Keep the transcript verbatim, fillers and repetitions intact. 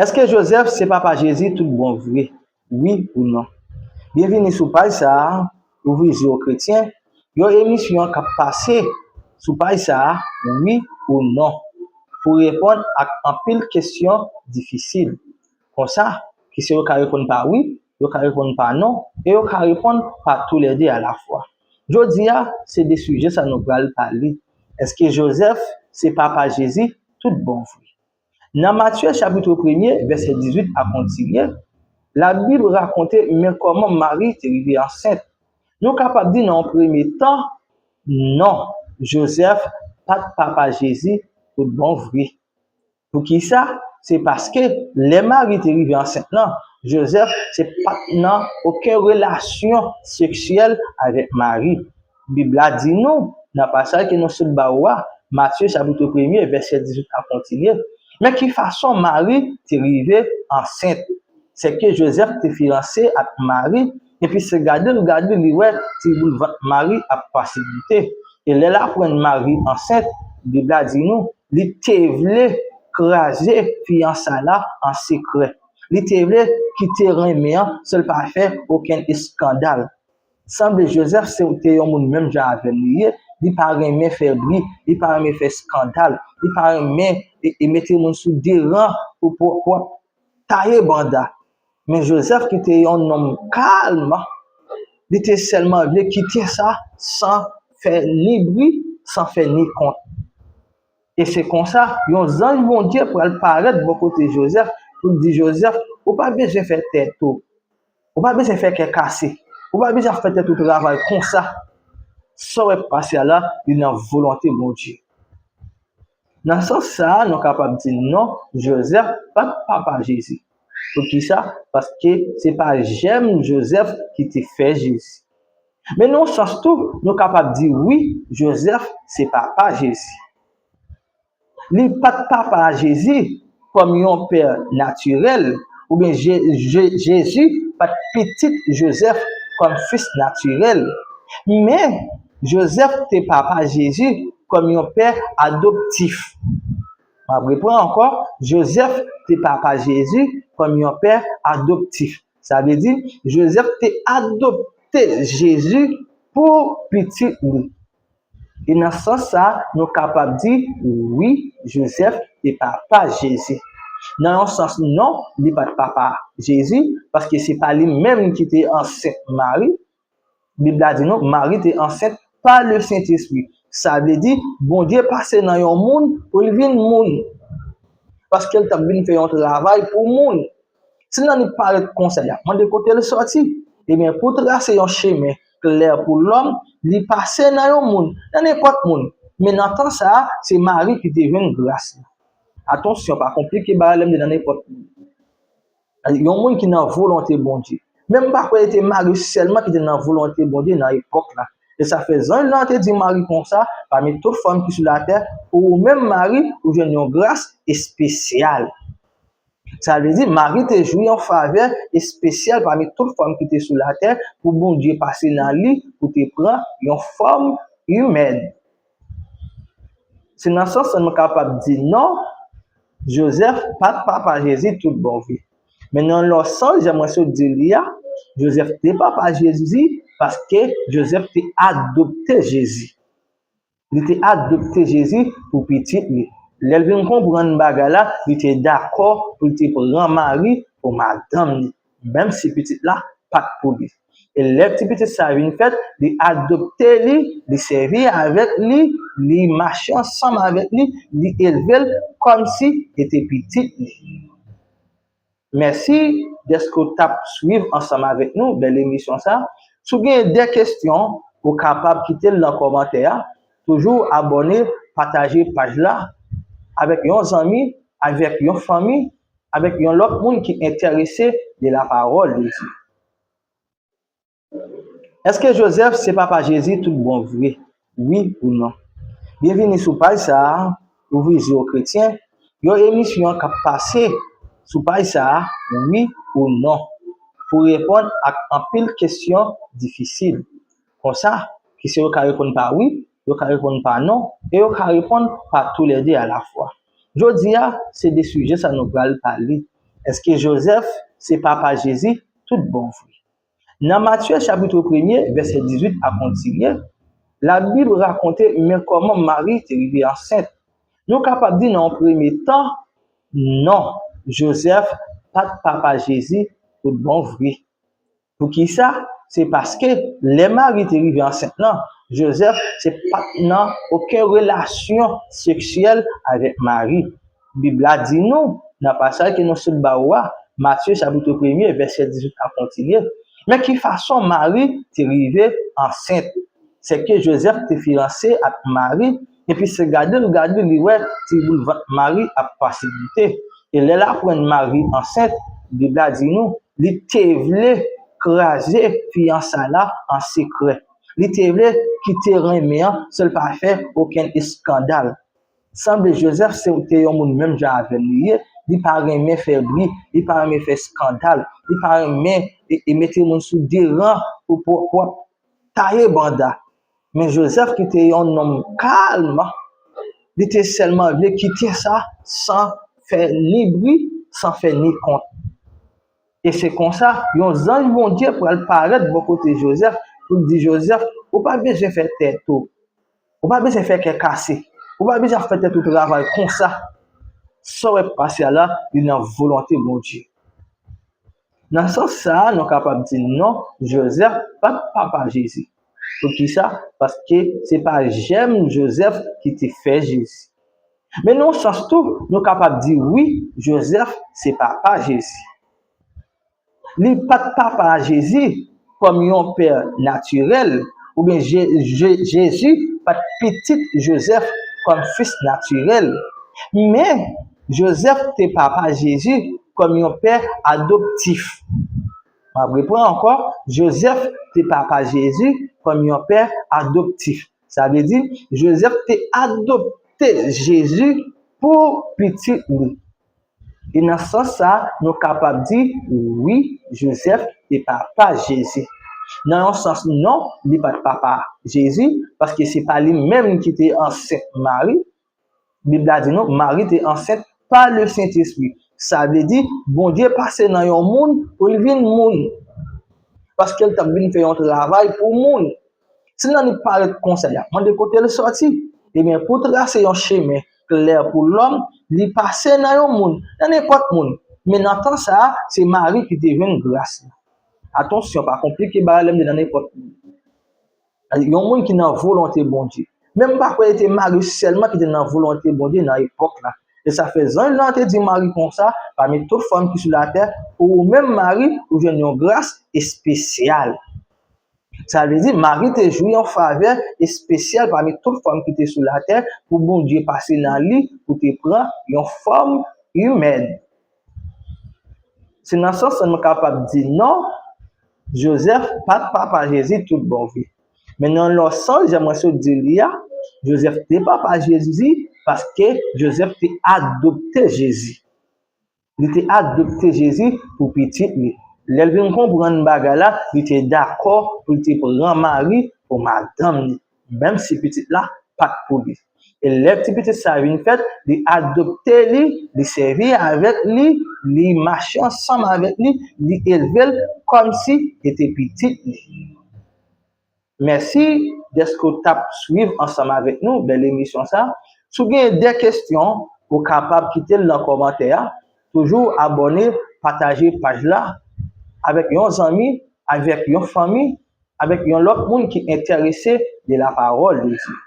Èske Jozèf se papa Jezi tout bon vre? Wi ou non? Byenvini sou paj sa a, Ouvri Zye w Kretyen, yon emisyon k ap pase sou paj sa a, wi ou non, pou reponn ak anpil kesyon difisil. Konsa, kesyon yo ka reponn pa wi, yo ka reponn pa non, e yo ka reponn pa toulède alafwa. Jodi a, se de sijè sa nou pral pale. Èske Jozèf se papa Jezi tout bon vre? Nan Matye chapit premye, vèsè dizuit a kontinye, Labib rakonte men kòman Mari te rive ansent. Nou kapab di nan yon premye tan, non, Jozèf pa t papa Jezi tout bon vre. Poukisa? Se paske lè Mari te rive ansent lan, Jozèf te pa t nan okenn relasyon seksyèl avèk Mari. Bib la di nou, nan pasaj ke nou sot ba ou a, Matye chapit premye, vèsè dizuit a kontinye, men ki fason Mari te rive ansent. Sèke Jozèf te fiyanse ak Mari, epi se gade l gade li wè ti boul vant Mari ap pase moute. E lè l aprann Mari ansent, Bib la di nou, li te vle kraze fiyansay la an sekrè. Li te vle kite renmen an san l pa fè okenn eskandal. Sanble Jozèf se te yon moun menm jan avè m li ye, li pa renmen fè bri, li pa renmen fè eskandal, li pa renmen e, e mete moun sou deran pou, pou, pou ap taye banda. Men Jozèf ki te yon nonm kalm, li te sèlman vle kite sa san fè ni bri, san fè ni kont. E se konsa, yon zanj Bondye pral parèt bò kote Jozèf pou l di Jozèf, ou pa bezwen fè tèt ou, ou pa bezwen fè kè kase, ou pa bezwen fè tèt ou travay konsa. Sa w wè k pase a la, li nan volonte Bondye. Nan sans sa a, nou kapab di non, Jozèf pa t papa Jezi. Poukisa? Paske se pa jèm Jozèf ki te fè Jezi. Men nan yon sans tou, nou kapab di wi, Jozèf se papa Jezi. Li pa t papa Jezi kòm yon pè natirèl, oubyen Je- Je- Jezi pa t pitit Jozèf kòm fis natirèl. Men, Jozèf te papa Jezi kòm yon pè adoptif. M ap reprann ankò, Jozèf te papa Jezi kòm yon pè adoptif. Sa vle di, Jozèf te adopte Jezi pou pitit li. E nan sans sa, nou kapab di, wi, Jozèf te papa Jezi. Nan yon sans, non, li pa t papa Jezi, paske se pa li menm ki te ansent Mari. Bib la di nou, Mari te ansent pa le Sentespri. Sa vle di, Bondye pase nan yon moun pou l vin moun. Paske l t ap vin fè yon travay pou moun. Si nan li parèt konsa, y ap mande kote l sòti. Ebyen, pou trase yon chemen klè pou lòm, li pase nan yon moun, nan nenpòt moun. Men nan tan sa a, se Mari ki te jwenn gras la. Atansyon, pa konplike bagay lè m di nan nenpòt moun. Yon moun ki nan volonte Bondye. Men m pa kwè se te Mari sèlman ki te nan volonte Bondye nan epòk la. E sa fè zanj lan te di Mari konsa, pami tout fanm ki sou latè, ou menm Mari, ou jwenn yon gras espesyal. Sa vle di, Mari te jwi yon favè espesyal pami tout fanm ki te sou latè pou Bondye pase nan li pou te pran yon fòm imèn. Se nan sans sa nou kapab di non, Jozèf pa t papa Jezi tout bon vre. Men nan lòt sans, jan mwen sot di li a, Jozèf te papa Jezi paske Jozèf te adopte Jezi. Li te adopte Jezi pou pitit li. Lè l vin konprann bagay la, li te dakò pou l te pran Mari pou madanm li, menm si pitit la pa t pou li. E lè ti pitit sa vin fèt, li adopte li, li sèvi avèk li, li mache ansanm avèk li, li elve l kòmsi li te pitit li. Mèsi dèske w t ap swiv ansanm avèk nou bèl emisyon sa. Si w gen de kesyon, ou kapab kite l nan kòmantè a. Toujou abòne, pataje paj la avèk yon zanmi, avèk yon fanmi, avèk yon lòt moun ki enterese de la parole de Dieu. Èske Jozèf se papa Jezi tout bon vre? Wi ou non? Byenvini sou paj sa a, Ouvri Zye w Kretyen, yon emisyon k ap pase sou paj sa a, wi ou non, pou reponn ak anpil kesyon difisil. Konsa, kesyon yo ka reponn pa wi, yo ka reponn pa non, e yo ka reponn pa toulède alafwa. Jodi a, se de sijè sa nou pral pale. Èske Jozèf se papa Jezi tout bon vre? Nan Matye chapit premye, vèsè dizuit a kontinye, Labib rakonte men kòman Mari te rive ansent. Nou kapab di nan yon premye tan, non, Jozèf pa t papa Jezi tout bon vre. Poukisa? Se paske lè Mari te rive ansent lan, Jozèf te pa t nan okenn relasyon seksyèl avèk Mari. Bib la di nou, nan pasaj ke nou sot ba ou a, Matye chapit premye, vèsè dizuit a kontinye, men ki fason Mari te rive ansent. Sèke Jozèf te fiyanse ak Mari, epi se gade l gade li wè ti bout vant Mari ap pasiboute. E lè l aprann Mari ansent, Bib la di nou, li te vle kraze fiyansa la an sekrè. Li te vle kite renmen an san l pa fè okenn eskandal. Sanble Jozèf se te yon moun menm jan avè n li ye, li pa renmen fè bri, li pa renmen fè eskandal, li pa renmen e, e mete moun sou deran pou, pou, pou ap taye banda. Men Jozèf ki te yon nonm kalm, li te sèlman vle kite sa san fè ni bri, san fè ni kont. E se konsa, yon zanj Bondye pral parèt bò kote Jozèf pou l di Jozèf, ou pa bezwen fè tèt ou. Ou pa bezwen fè kè kase. Ou pa bezwen ap fè tèt ou travay konsa. Sa w wè k pase a la, li nan volonte Bondye. Nan sans sa a, nou kapab di non, Jozèf pa t papa Jezi. Poukisa? Paske se pa jèm Jozèf ki te fè Jezi. Men nan yon sans tou, nou kapab di wi, Jozèf se papa Jezi. Li pa t papa Jezi kòm yon pè natirèl, oubyen Je- Je- Jezi pa t pitit Jozèf kòm fis natirèl. Men, Jozèf te papa Jezi kòm yon pè adoptif. M ap reprann ankò, Jozèf te papa Jezi kòm yon pè adoptif. Sa vle di, Jozèf te adopte Jezi pou pitit li. E nan sans sa, nou kapab di, wi, Jozèf te papa Jezi. Nan yon sans, non, li pa t papa Jezi, paske se pa li menm ki te ansent Mari. Bib la di nou, Mari te ansent pa le Sentespri. Sa vle di, Bondye pase nan yon moun pou l vin moun. Paske l t ap vin fè yon travay pou moun. Si nan li parèt konsa, y ap mande kote l sòti. Ebyen, pou trase yon chemen klè pou lòm, li pase nan yon moun, nan nenpòt moun. Men nan tan sa a, se Mari ki te jwenn gras la. Atansyon, pa konplike bagay lè m di nan nenpòt moun. Yon moun ki nan volonte Bondye. Men m pa kwè se te Mari sèlman ki te nan volonte Bondye nan epòk la. E sa fè zanj lan te di Mari konsa, pami tout fanm ki sou latè, pou ou menm Mari, ou jwenn yon gras espesyal. Sa vle di, Mari te jwi yon favè espesyal pami tout fanm ki te sou latè pou Bondye pase nan li pou te pran yon fòm imèn. Se nan sans sa nou kapab di non, Jozèf pa t papa Jezi tout bon vre. Men nan lòt sans, jan mwen sot di li a, Jozèf te papa Jezi paske Jozèf te adopte Jezi. Li te adopte Jezi pou pitit li. Lè l vin konprann bagay la, li te dakò pou l te pran Mari pou madanm li, menm si pitit la pa t pou li. E lè ti pitit sa vin fèt, li adopte li, li sèvi avèk li, li mache ansanm avèk li, li elve l kòmsi li te pitit li. Mèsi dèske w t ap swiv ansanm avèk nou bèl emisyon sa. Si w gen de kesyon, ou kapab kite l nan kòmantè a. Toujou abòne, pataje paj la avèk yon zanmi, avèk yon fanmi, avèk yon lòt moun ki enterese de la parole de Dieu.